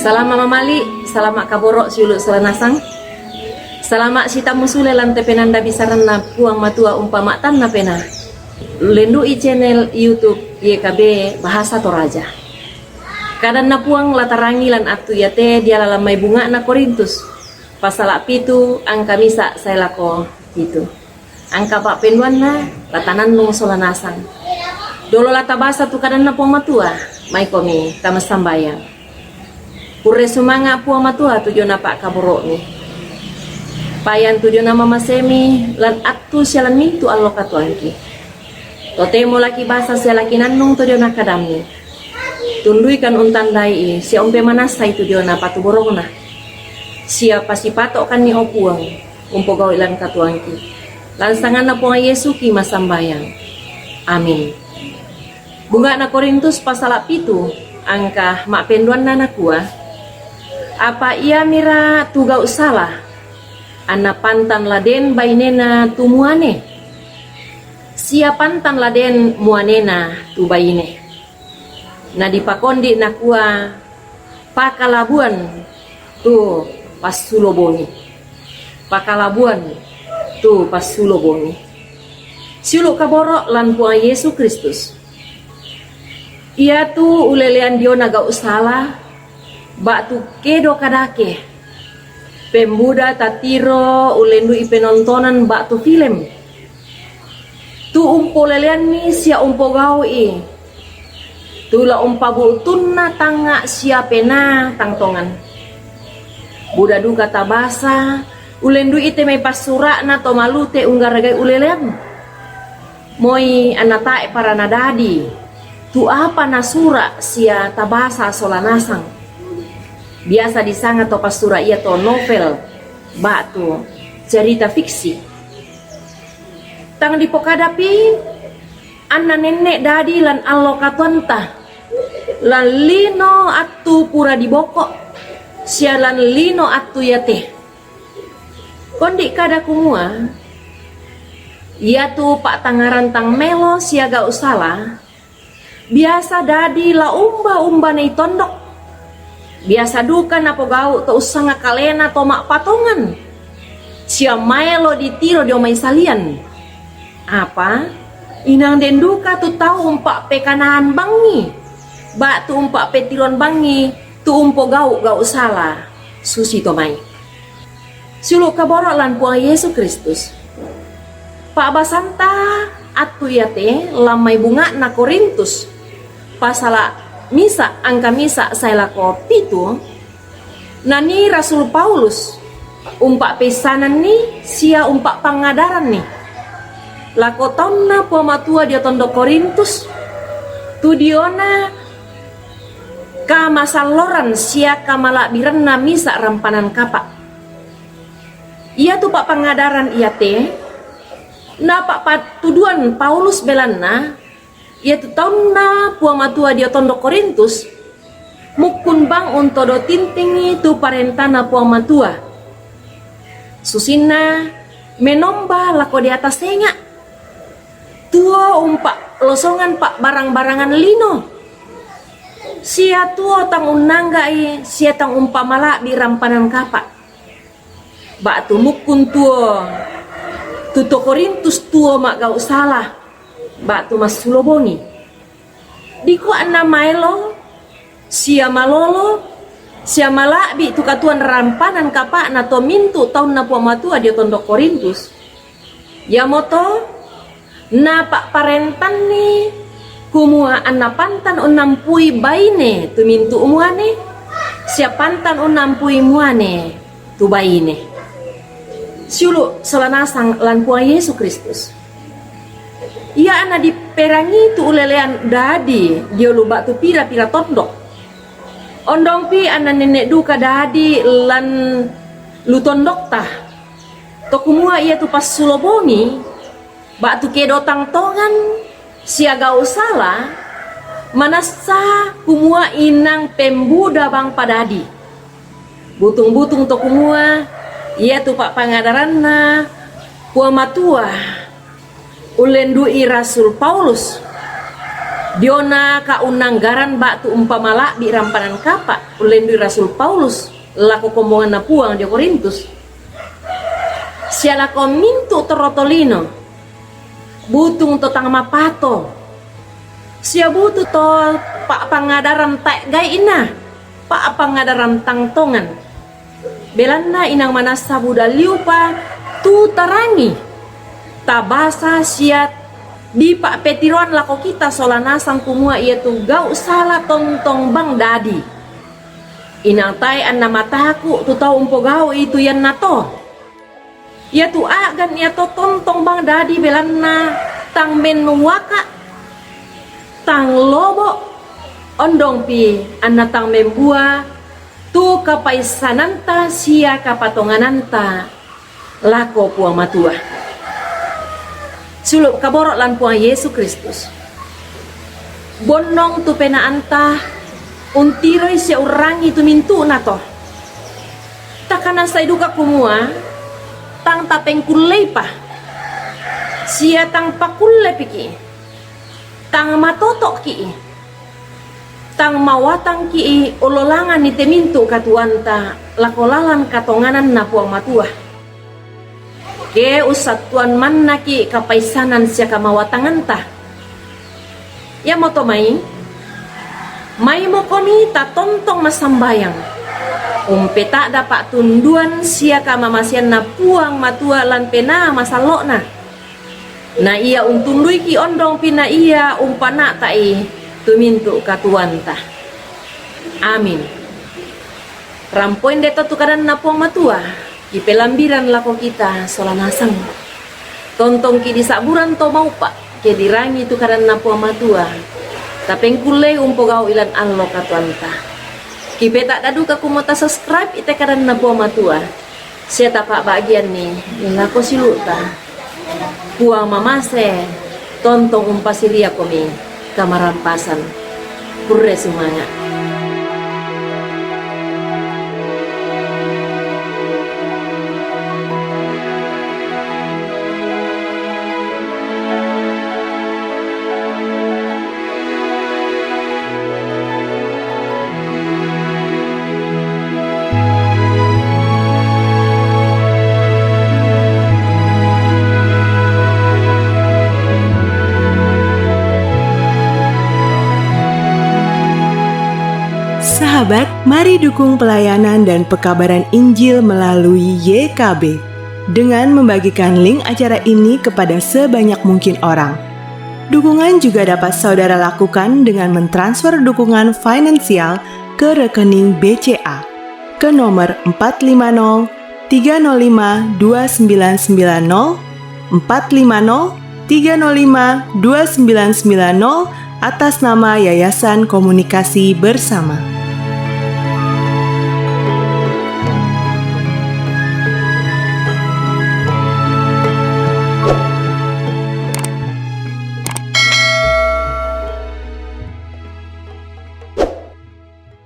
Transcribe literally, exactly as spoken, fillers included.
Salama' mamali', salama' kaboro' siulu' sola nasang. Salama' sitammu sule lan te penanda bisaranna Puang Matua umpama' tanna pena. Lendu'i channel YouTube Y K B Bahasa Toraja. Kadanna Puang la tarangi lan attu iate diala lan mai bunga'na Korintus, pasala' pitu angka misa' sae lako pitu. Angka pa'penduanna la tanannung sola nasang. Dolo la tabasa tu kadanna Puang Matua, maikomi tamassambayang. Kurre sumanga' Puang Matua tu diona pa'kaboro'mi. Payan tu diona mamasemi lan attu sia lan mintu' allo katuoangki. Totemo laki basa sia laki nannung tu diona kadammi. Tunduikan untandai'i sia umpemanassai tu diona patuborongna. Sia pasipato'kanni, o Puang, umpogau'i lan katuoangki. Lan sanganna Puang Yesuki massambayang. Amin. Bunga'na Korintus pasala' pitu angka ma'penduanna nakua, apa iamira tu gau' sala, anna pantan la den bainena tu muane, sia pantan la den muanena tu baine. Na dipakondi' nakua, pakalabuan tu passulo bongi. Pakalabuan tu passulo bongi. Siulu' kaboro' lan Puang Yesu Kristus. Iatu ulelean diona gau' sala, ba'tu kedo kadake, pembuda tatiro ullendu'i penontonan ba'tu film. Tu umpoleleanni sia umpogau'i, tu la umpabu'tunna tangnga' sia penaa tang tongan. Buda duka tabasa, ullendu'i te mai passura'na to malute unggaragai ulelean. Moi anna tae' para nadadi tu apa nasura' sia tabasa sola nasang. Biasa disanga to passura' iato novel, ba'tu carita fiksi. Tang dipokadapi anna nenne' dadi lan allo katuoanta, lan lino attu pura diboko', sia lan lino attu iate. Kondi' kada kumua, iatu pa'tangngaran tang melo sia gau' sala, biasa dadi la umba-umbanai tondok. Biasa duka napogau' to ussanga kalena to ma'patongan, sia maelo ditiro dio mai salian. Apa inang den duka tu tau umpa'pekanaan bangngi, ba'tu umpa'petiroan bangngi tu umpogau' gau' sala, susi to mai. Siulu' kaboro' lan Puang Yesu Kristus. Pa'basanta attu iate lan mai bunga'na Korintus, pasala' misa' angka misa' sae lako pitu, nanii Rasul Paulus umpa'peissananni sia umpa'pangadaranni lako taunna Puang Matua dio tondok Korintus, tu diona kamasalloran sia kamala'biranna misa' rampanan kapa'. Iatu pa'pangadaran iate napa'pattuduan Paulus belanna iatu taunna Puang Matua dio tondok Korintus, mukkun bang untodo tintingi tu parentana Puang Matua. Susinna menomba lako deata senga', tuo umpa'losongan pa'barang-barangan lino, sia tuo tang unnangga'i sia tang umpamala'bi rampanan kapa'. Ba'tu mukkun tuo tu to Korintus tuo ma'gau' sala, ba'tu massulo bongi. Dikua anna maelo sia malolo sia mala'bi tu katuoan rampanan kapa'na to mintu' taunna Puang Matua dio tondok Korintus. Iamoto napa'parentanni kumua anna pantan unnampui baine tu mintu' muane, sia pantan unnampui muane tu baine. Siulu' sola nasang lan Puang Yesu Kristus. Ia anna diperangi tu ulelean dadi dio lu ba'tu pira-pira tondok. Ondongpi anna nenne' duka dadi lan lu tondokta. To kumua iatu passulo bongi, ba'tu kedo tang tongan sia gau' sala, manassa kumua inang pembuda bang padadi. Butung-butung to kumua iatu pa'pangadaranna Puang Matua ullendu'i Rasul Paulus. Diona kaunnanggaran ba'tu umpama la'bi' rampanan kapa' ullendui Rasul Paulus lako kombonganna Puang dio Korintus. Sia lako mintu' torro tolino, butung to tang mapato, sia butung to pa'pangadaran tae' gai'na, pa'pangadaran tang tongan. Belanna inang manassa buda liupa tu tarangi, tabasa sia dipa'petiroan lako kita sola nasang kumua iatu gau' sala tontong bang dadi. Inang tae' anna mataku' tu tau umpogau'i tu iannato. Iatu a'gan iato tontong bang dadi belanna tang mennuaka, tang lobo', ondongpi anna tang membua tu kapaissananta sia kapatongananta lako Puang Matua. Siulu' kaboro' lan Puang Yesu Kristus. Bonnong tu penaanta untiroi sia urrangi tu mintu'nato. Takanassai duka kumua tang tapengkulleipa sia tang pakullepiki', tang matoto'ki', tang mawatangki' ololanganni te mintu' katuoanta lako lalan katongananna Puang Matua. Ke ussattuan mannaki' kapaissanan sia kamawatanganta. Iamoto mai, maimokomi tatontong massambayang, umpeta'da pa'tunduan sia kamamaseanna Puang Matua lan Penaa Masallo'Na. Na Ia untunduiki' ondongpi na Ia umpana'ta'i tu mintu' katuoanta. Amin. Rampoin deto tu kadanNa Puang Matua, kipelambiran lako kita sola nasang. Tontongki' disa'buran to maupa', ke dirangi tu kadanNa Puang Matua, tapengkullei umpogau'i lan allo katuoanta. Kipeta'da duka kumua tasubscribe i te kadanNa Puang Matua, sia tapa'ba'gianni lako siulu'ta. Puang mamase, tontong umpasiriakomi kamarampasan. Kurre sumanga'. Sahabat, mari dukung pelayanan dan pekabaran Injil melalui Y K B dengan membagikan link acara ini kepada sebanyak mungkin orang. Dukungan juga dapat saudara lakukan dengan mentransfer dukungan finansial ke rekening B C A ke nomor empat lima nol tiga nol lima dua sembilan sembilan nol, empat lima nol tiga nol lima dua sembilan sembilan nol, atas nama Yayasan Komunikasi Bersama.